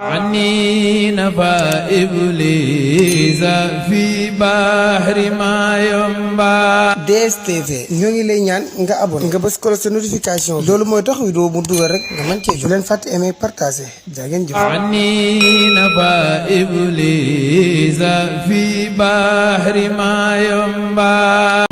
عني نفى إبليس في بحر ما ينبع. DSTV ñoo ngi lay ñaan nga abonné nga bës ko sa notification loolu mooy tax vidéo bu dugal rek nga mën cee jot. bu leen fàtte aimer partager jaa ngeen jëf. عني نفى إبليس في بحر ما ينبع.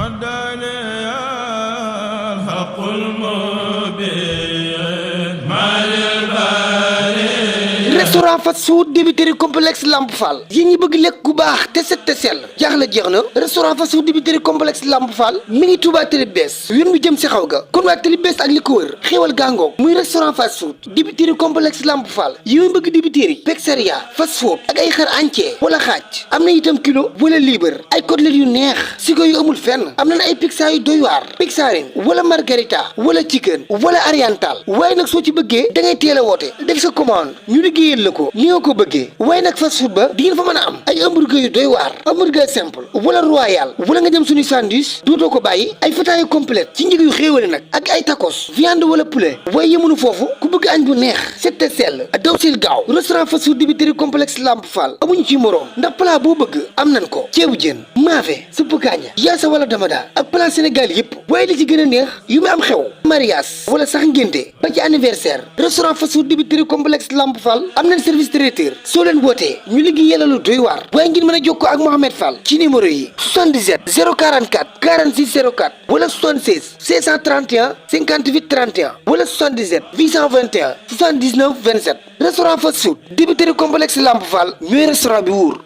restaurant fast food débiteri complexe Lamp Fall yéen ñi bëgg lekk gu baax te set te sell jaaxle jeex na restaurant fast food débiteri complexe Lamp Fall mi ngi Touba Télé bees yoon bi jëm si xaw ga kon waa Télé bees ak li ko wër xéewal gàngoog muy restaurant fast food débiteri complexe Lamp Fall yéen bëgg débiteri pizzeria fast food ak ay xar entier wala xaaj am na itam kilo wala libre ay côtelette yu neex sigo yu amul fenn am na ay pizza yu doy waar pizzarine wala margarita wala chicken wala oriental waaye nag soo ci bëggee da ngay teel a woote def sa commande ñu liggéeyal la ko ni nga ko bëggee waaye nag fast food ba di ngeen fa mën a am ay hamburger yu doy waar hamburger simple wala royal wala nga dem suñu sandwich dootoo ko bàyyi ay fataayu complète ci njëg yu xéewale nag ak ay tacos viande wala poulet waaye yemunu foofu ku bëgg añ bu neex set te sell daw sil gaaw restaurant fast food débiteri complexe Lamp Fall amuñu ci moroom ndax plat boo bëgg am nañ ko ceebu jën maafe suppu kaaña yaasa wala damada ak plat Sénégal yépp waaye li ci gën a neex yu mu am xew mariage wala sax ngénte ba ci anniversaire restaurant fast food débiteri complexe Lamp Fall am nañ service traiteur soo leen wootee ñu liggéey yàlla lu doy waar waaye ngeen mën a jokkoo ak Mohamed Fall ci numéro yi 77 044 46 04 wala 76 631 58 31 wala 77 821 79 27 restaurant fast food débiteri complexe Lamp Fall ñooy restaurant bi wóor.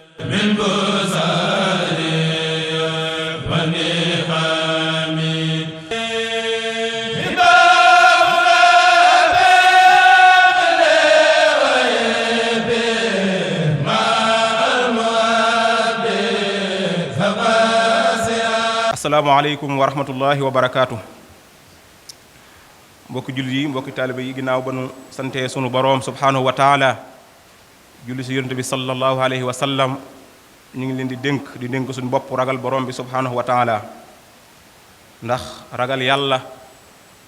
asalaamaaleykum wa rahmatullahi wa barakaatu mbokki jullit yi mbokki taaliba yi ginnaaw ba nu sante sunu boroom subhaanahu wa taala julli si yonent bi sallallahu alayhi wa sallam ñu ngi leen di dénk suñu bopp ragal boroom bi subhaanahu wa taala ndax ragal yàlla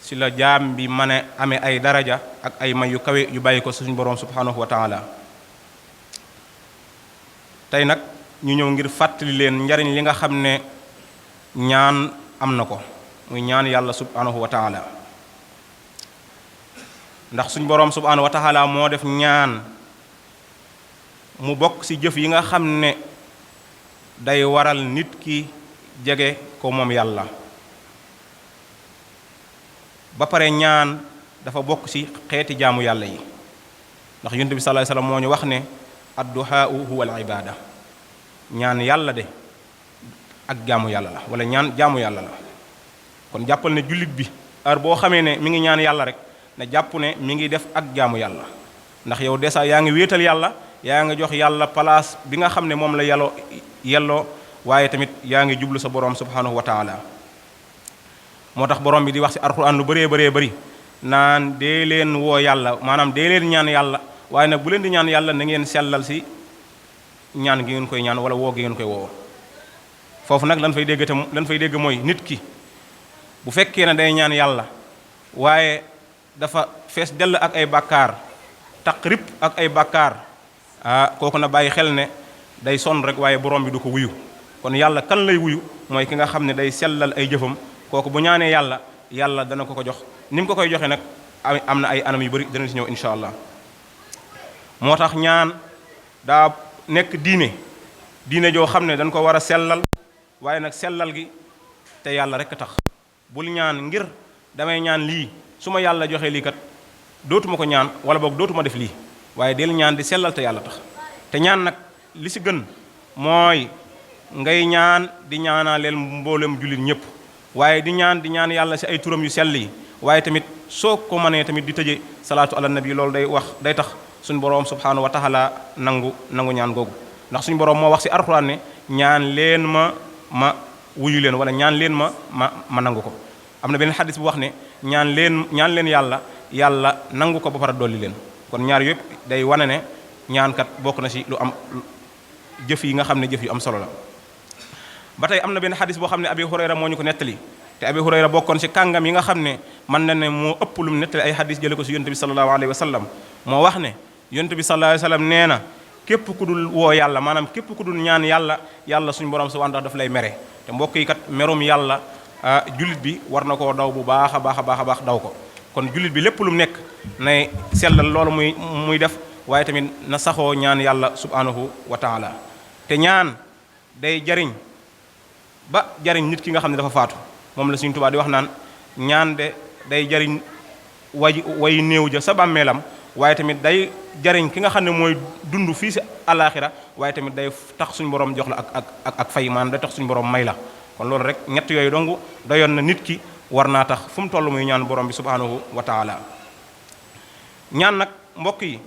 si la jaam bi mën a amee ay daraja ak ay may yu kawe yu bàyyi ko suñu boroom subhaanahu wa taala tey nag ñu ñëw ngir fàttali leen njariñ li nga xam ne ñaan am na ko muy ñaan yàlla subhanahu wa taala ndax suñ boroom subhanahu wa taala moo def ñaan mu bokk ci jëf yi nga xam ne day waral nit ki jege ko moom yàlla ba pare ñaan dafa bokk ci xeeti jaamu yàlla yi ndax yonent bi sallallahu alayhi wasallam moo ñu wax ne adduhaau huwa al ibada ñaan yàlla de ak jaamu yàlla la wala ñaan jaamu yàlla la kon jàppal ne jullit bi heure boo xamee ne mi ngi ñaan yàlla rek ne jàpp ne mi ngi def ak jaamu yàlla ndax yow desa yaa ngi wéetal yàlla yaa ngi jox yàlla place bi nga xam ne moom la yelloo waaye tamit yaa ngi jublu sa borom subhanahu wa taala moo tax borom bi di wax ci alxuraan lu bëree bëri naan dee leen woo yàlla maanaam dee leen ñaan yàlla waaye nag bu leen di ñaan yàlla na ngeen sellal ci ñaan gi ngeen koy ñaan wala woo gi ngeen koy woo foofu nag lan fay dégg mooy nit ki bu fekkee ne day ñaan yàlla waaye dafa fees dell ak ay bàkkaar taqrib ak ay bàkkaar kooku na bàyyi xel ne day sonn rek waaye borom bi du ko wuyu kon yàlla kan lay wuyu mooy ki nga xam ne day sellal ay jëfam kooku bu ñaanee yàlla dana ko jox ni mu ko koy joxe nag am na ay anam yu bari dana ci ñëw insha allah moo tax ñaan daa nekk diine joo xam ne dañ ko war a sellal waaye nag sellal gi te yàlla rekk tax bul ñaan ngir damay ñaan lii su ma yàlla joxee lii kat dootuma ko ñaan wala boog dootuma def lii waaye del ñaan di sellal te yàlla tax te ñaan nag li ci gën mooy ngay ñaan di ñaanaleel mboolem jullit ñëpp waaye di ñaan yàlla ci ay turam yu sell yi waaye tamit soo ko mënee tamit di tëje salaatu ala nabi loolu day tax suñu boroom subhaanahu wa taala nangu ñaan googu ndax suñu boroom moo wax ci alxuraan ne ñaan leen ma wuyu leen wala ñaan leen ma nangu ko am na benn xadis bu wax ne ñaan leen yàlla nangu ko ba pare dolli leen kon ñaar yëpp day wane ne ñaankat bokk na ci lu am jëf yi nga xam ne jëf yu am solo la ba tey am na benn xadis boo xam ne Abi Hurayra moo ñu ko nettali te Abi Hurayra bokkoon ci kàngam yi nga xam ne mën na ne moo ëpp lu mu nettali ay xadis jële ko ci yonent bi sallallahu alayhi wa sallam moo wax ne yonent bi sallallahu alayhi wasallam nee na képp ku dul woo yàlla maanaam képp ku dul ñaan yàlla yàlla suñu borom subhanahu wa ta'ala daf lay mere te mbokk yi kat merum yàlla jullit bi war na koo daw bu baax a baax daw ko kon jullit bi lépp lu mu nekk nay sellal loolu muy def waaye tamit na saxoo ñaan yàlla subhanahu wa ta'ala te ñaan day jariñ ba jariñ nit ki nga xam ne dafa faatu moom la Sëriñ Tuubaa di wax naan ñaan de day jariñ way néew ja sa bàmmeelam waaye tamit day jariñ ki nga xam ne mooy dund fii si àllaaxira waaye tamit day tax suñu borom jox la ak fay maanaam day tax suñu borom may la kon loolu rek ñett yooyu dong doyoon na nit ki war naa tax fu mu toll muy ñaan borom bi subhanahu wa taala ñaan nag mbokk yi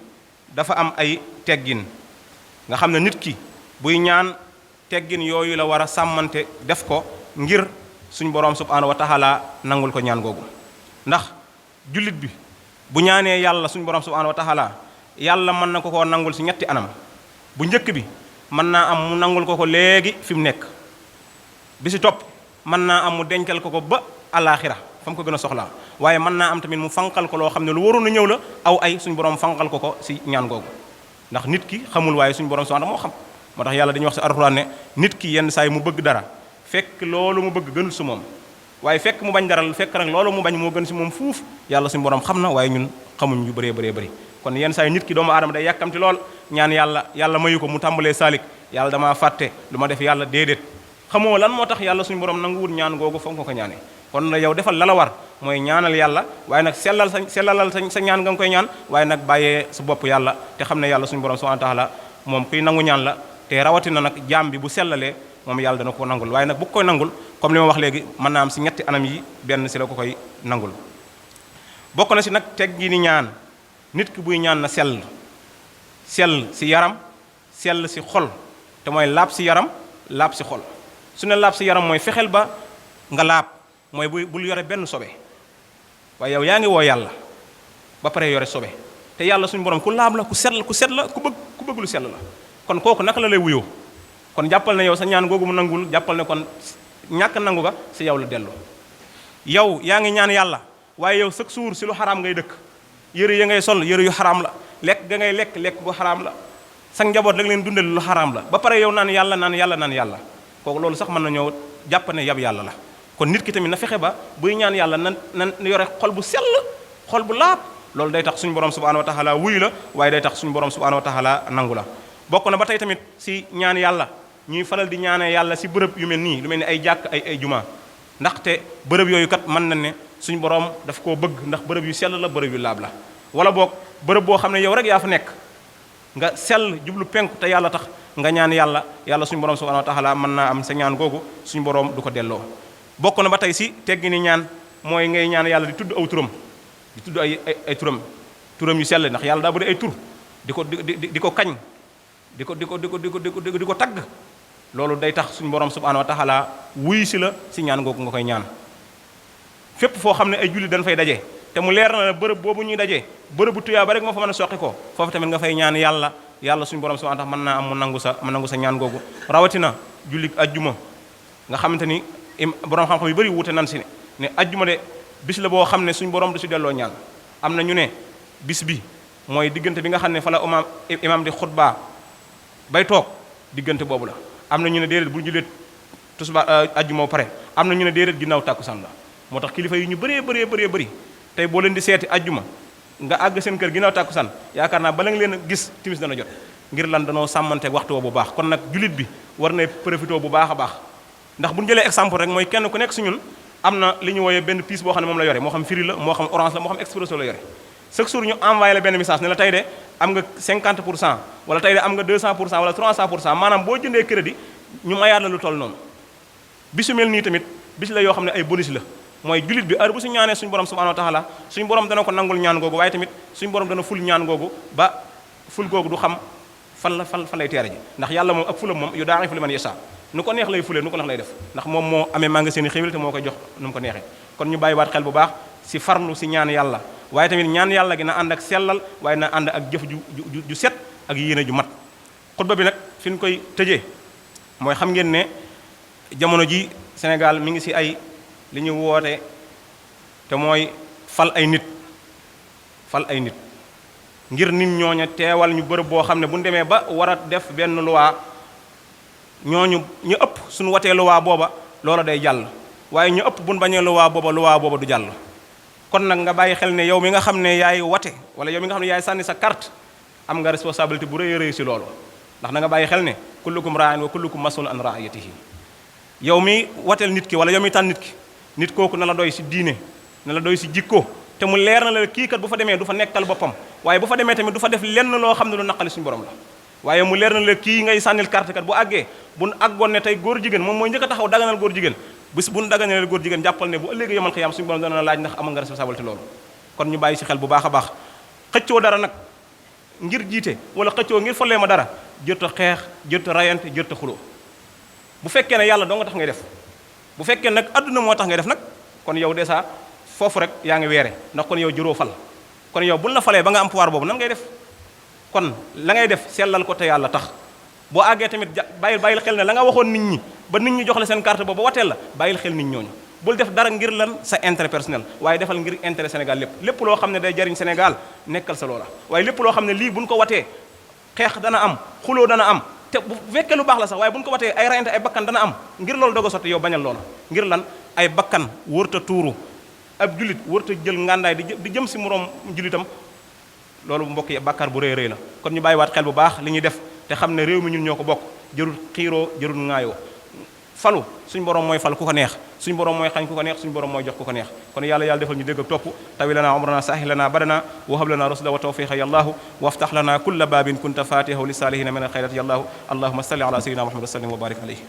dafa am ay teggin nga xam ne nit ki buy ñaan teggin yooyu la war a sàmmante def ko ngir suñu borom subhanahu wa taala nangul ko ñaan googu ndax jullit bi bu ñaanee yàlla suñu borom subhanahu wa taala yàlla mën na ko koo nangul si ñetti anam bu njëkk bi mën naa am mu nangul ko léegi fi mu nekk bi si topp mën naa am mu dencal ko ba alaaxira fa mu ko gën a soxlaa waaye mën naa am tamit mu fanqal ko loo xam ne lu waroon a ñëw la aw ay suñu borom fanqal ko si ñaan googu ndax nit ki xamul waaye suñu borom subhanahu moo xam moo tax yàlla dañuy wax si alxuraan ne nit ki yenn saa yi mu bëgg dara fekk loolu mu bëgg gënul si moom waaye fekk mu bañ dara fekk nag loolu mu bañ moo gën si moom fuuf yàlla suñu borom xam na waaye ñun xamuñ yu bëree kon yenn saa yi nit ki doomu aadama day yàkkamti lool ñaan yàlla mayu ko mu tàmbalee saalik yàlla damaa fàtte lu ma def yàlla déedéet xamoo lan moo tax yàlla suñu borom nanguwul ñaan googu foog nga ko ñaanee kon na yow defal la la war mooy ñaanal yàlla waaye nag sellalal sa ñaan nga koy ñaan waaye nag bàyyee sa bopp yàlla te xam ne yàlla suñu borom subhanahu wa ta'ala moom kuy nangu ñaan la te rawatina nag jaam bi bu sellalee moom yàlla dana ko nangul waaye nag bu koy nangul comme li ma wax léegi mën naa am si ñetti anam yi benn si la ko koy nangul bokk na si nag teggi ni ñaan nit ki buy ñaan na sell si yaram sell si xol te mooy laab si yaram laab si xol su ne laab si yaram mooy fexeel ba nga laab mooy bul yore benn sobe waaye yow yaa ngi woo yàlla ba pare yore sobe te yàlla suñu borom ku laab la ku set la ku bëgg lu sell la kon kooku naka la lay wuyoo kon jàppal ne yow sa ñaan googu mu nangul jàppal ne kon ñàkk nangu ga si yow la delloo yow yaa ngi ñaan yàlla waaye yow chaque jour si lu xaraam ngay dëkk yëre ya ngay sol yëre yu xaraam la lekk ga ngay lekk gu xaraam la sa njaboot la nga leen dundal lu xaraam la ba pare yow naan yàlla kooku loolu sax mën na ñëw jàpp ne yab yàlla la kon nit ki tamit na fexe ba buy ñaan yàlla na yore xol bu sell xol bu laab loolu day tax suñu borom subhanahu wa taala wuyu la waaye day tax suñu borom subhanahu wa taala nangu la bokk na ba tey tamit si ñaan yàlla ñuy faral di ñaanee yàlla si bërëb yu mel nii lu mel ni ay jàkk ay juma ndaxte bërëb yooyu kat mën na ne suñu borom daf koo bëgg ndax bërëb yu sell la bërëb yu laab la wala boog bërëb boo xam ne yow rek yaa fa nekk nga sell jublu penku te yàlla tax nga ñaan yàlla suñu borom subhanahu wa taala mën naa am sa ñaan googu suñu borom du ko delloo bokk na ba tey si teggi ni ñaan mooy ngay ñaan yàlla di tudd aw turam di tudd ay turam yu sell ndax yàlla daa bëri ay tur di ko kañ di ko tagg loolu day tax suñu borom subhanahu wa taala wuy si la si ñaan googu nga koy ñaan fépp foo xam ne ay jullit dañ fay daje te mu leer na la bërëb boobu ñuy dajee bërëb bu tuyaa ba rek moo fa mën a soqi ko foofu tamit nga fay ñaan yàlla suñu borom subhanahu wa taala mën naa am mu nangu sa ñaan googu rawatina jullit ajjuma nga xamante ni borom xam-xam yu bëri wuute nan si ne ajjuma de bis la boo xam ne suñu borom du si delloo ñaan am na ñu ne bis bi mooy diggante bi nga xam ne fa la imam di xutba bay toog diggante boobu la am na ñu ne déedéet bu jullee tusbaar ajjuma ba pare am na ñu ne déedéet ginnaaw tàkkusaan la moo tax kilifa yi ñu bëree tey boo leen di seeti ajjuma nga àgg seen kër ginnaaw tàkkusaan yaakaar naa bala nga leen gis timis dana jot ngir lan danoo sàmmante waxtu bu baax kon nag jullit bi war na profité bu baax a baax ndax bu ñu jëlee exemple rek mooy kenn ku nekk si ñun am na li ñu wooyee benn pièce boo xam ne moom la yore moo xam Free la moo xam Orange la moo xam Expresso la yore chaque jour ñu envoyé la benn message ne la tey de am nga 50% wala tey de am nga 200% wala 300% maanaam boo jëndee crédit ñu mayaat la lu toll noonu bisu mel nii tamit bis la yoo xam ne ay bonus la mooy jullit bi heure bu su ñaanee suñu borom subhanahu wa taala suñu borom dana ko nangul ñaan googu waaye tamit suñu borom dana ful ñaan googu ba ful googu du xam fan lay teere ji ndax yàlla moom ak fulam moom yu daaxifu liman yasha nu ko neex lay fulee nu ko neex lay def ndax moom moo amee magasin yi xéwal te moo koy jox nu mu ko neexee kon ñu bàyyiwaat xel bu baax si farlu si ñaan yàlla waaye tamit ñaan yàlla gi na ànd ak sellal waaye na ànd ak jëf ju set ak yéene ju mat xutba bi nag fi ñu koy tëjee mooy xam ngeen ne jamono ji Sénégal mi ngi si ay li ñu woote te mooy fal ay nit ngir nit ñooña teewal ñu bërëb boo xam ne bu ñu demee ba war a def benn loi ñooñu ñu ëpp suñu watee loi booba loola day jàll waaye ñu ëpp bu ñu bañee loi booba du jàll. kon nag nga bàyyi xel ne yow mi nga xam ne yaay wate wala yow mi nga xam ne yaay sànni sa carte am nga responsabilité bu rëy a rëy si loolu ndax na nga bàyyi xel ne kullukum raa'in wa kullukum mas'ulun an ra'iyatihi yow mi wateel nit ki wala yow mi tànn nit ki nit kooku na la doy si diine na la doy si jikko te mu leer na la kii kat bu fa demee du fa nekkal boppam waaye bu fa demee tamit du fa def lenn loo xam ne lu naqali suñu borom la waaye mu leer na la kii ngay sànnil carte kat bu àggee bu àggoon ne tey góor jigéen moom mooy njëkk a taxaw daganal góor jigéen bis bu nu daganal góor jigéen jàppal ne bu ëllëgee yomal xiyaam suñu borom dana la laaj ndax amal nga responsabilité loolu kon ñu bàyyi si xel bu baax a baax xëccoo dara nag ngir jiite wala xëccoo ngir follee ma dara jërta xeex jërta rayante jërta xuloo bu fekkee ne yàlla doo nga tax ngay def bu fekkee nag adduna moo tax ngay def nag kon yow dèjà foofu rek yaa ngi weere ndax kon yow jëroo fal kon yow buñ la falee ba nga am pouvoir boobu nan ngay def kon la ngay def sellal ko te yàlla tax boo àggee tamit bàyyil xel ne la nga waxoon nit ñi ba nit ñi jox la seen carte boobu ba wateel la bàyyil xel nit ñooñu bul def dara ngir lan sa intérêt personnel waaye defal ngir intérêt Sénégal lépp loo xam ne day jariñ Sénégal nekkal sa loola waaye lépp loo xam ne lii buñ ko watee xeex dana am xuloo dana am te bu fekkee lu baax la sax waaye buñ ko watee ay rayante ay bakkan dana am ngir loolu doog a sotti yow bañal loola ngir lan ay bakkan wërta tuuru ab julit wërta jël ngàndaay di jëm si moroom julitam loolu mbokk yi bàkkaar bu rëy la kon ñu bàyyiwaat xel bu baax li ñuy def te xam ne réew mi ñun ñoo ko bokk jërul xiiroo jërul ŋaayoo falu suñ borom mooy fal ku ko neex suñ borom mooy xañ ku ko neex suñ borom mooy jox ku ko neex kon yàlla defal ñu dégg ak topp tawi lana umrana sahih lana badana wa hab lana rusda wa tawfiqa ya allah waftah lana kulla babin kunta fatihahu li salihina min alkhairat ya allah allahumma salli ala sayyidina muhammad wa sallim wa barik alayhi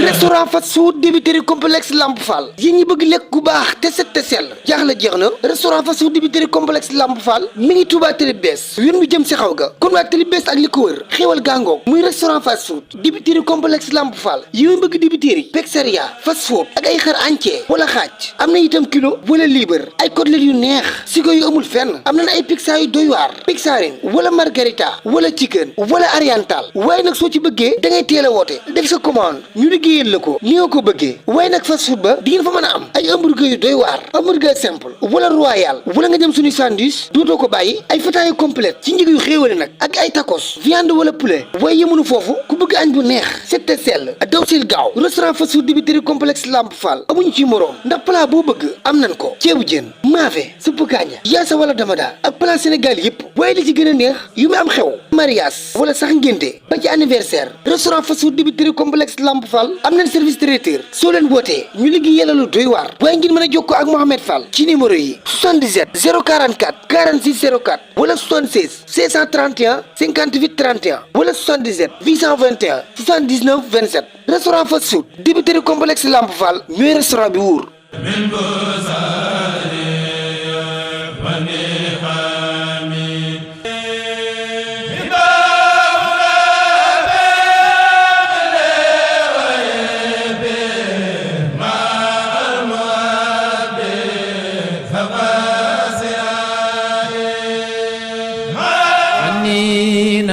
restaurant fast food débiteri complexe Lamp Fall yéen ñi bëgg lekk gu baax te set te sell jaaxle jeex na restaurant fast food débiteri complexe Lamp Fall mi ngi Touba Télé bees yoon bi jëm si xaw ga kon waa Télé bees ak li ko wër xéwal gàngoog muy restaurant fast food débiteri complexe Lamp Fall yéen bëgg débiteri pizzeria fast food ak ay xar entier wala xaaj am na itam kilo wala libre ay côtelette yu neex sigo yu amul fenn am na ay pizza yu doy waar pizzarine wala margarita wala chicken wala oriental waaye nag soo ci bëggee da ngay teel a woote def sa commande ñu liggéeyal la ko ni nga ko bëggee waaye nag fast food ba di ngeen fa mën a am ay hamburger yu doy waar hamburger simple wala royal wala nga dem suñu sandwich dootoo ko bàyyi ay fataaya complète ci njëg yu xéewale nag ak ay tacos viande wala poulet waaye yemunu foofu ku bëgg añ bu neex set te sell daw sil gaaw restaurant fast food débiteri complexe Lamp Fall amuñu ci moroom ndax plat boo bëgg am nañ ko ceebu jën maafe suppu kaaña yaasa wala damada ak plat Sénégal yépp waaye li ci gën a neex yu mu am xew mariage wala sax ngénte ba ci anniversaire restaurant fast food débiteri complexe Lamp Fall am nañ service traiteur soo leen wootee ñu liggéey yàlla lu doy waar waaye ngeen mën a jokkoo ak Mohamed Fall ci numéro yi 77 044 46 04 wala 76 631 58 31 wala 77 821 79 27 restaurant fast food débiteri complexe Lamp Fall ñooy restaurant bi wóor.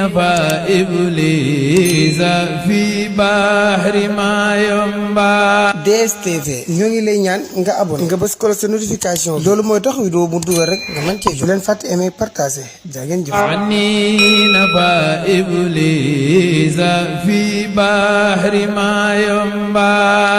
نبا إبليس في بحر ما ينبع DSTV ñoo ngi lay ñaan nga abonné nga bës ko sa notification loolu mooy tax vidéo mu dugal rek nga mën cee jot leen fàtte aimer partager jaa ngeen jëf عني نبا إبليس في بحر ما ينبع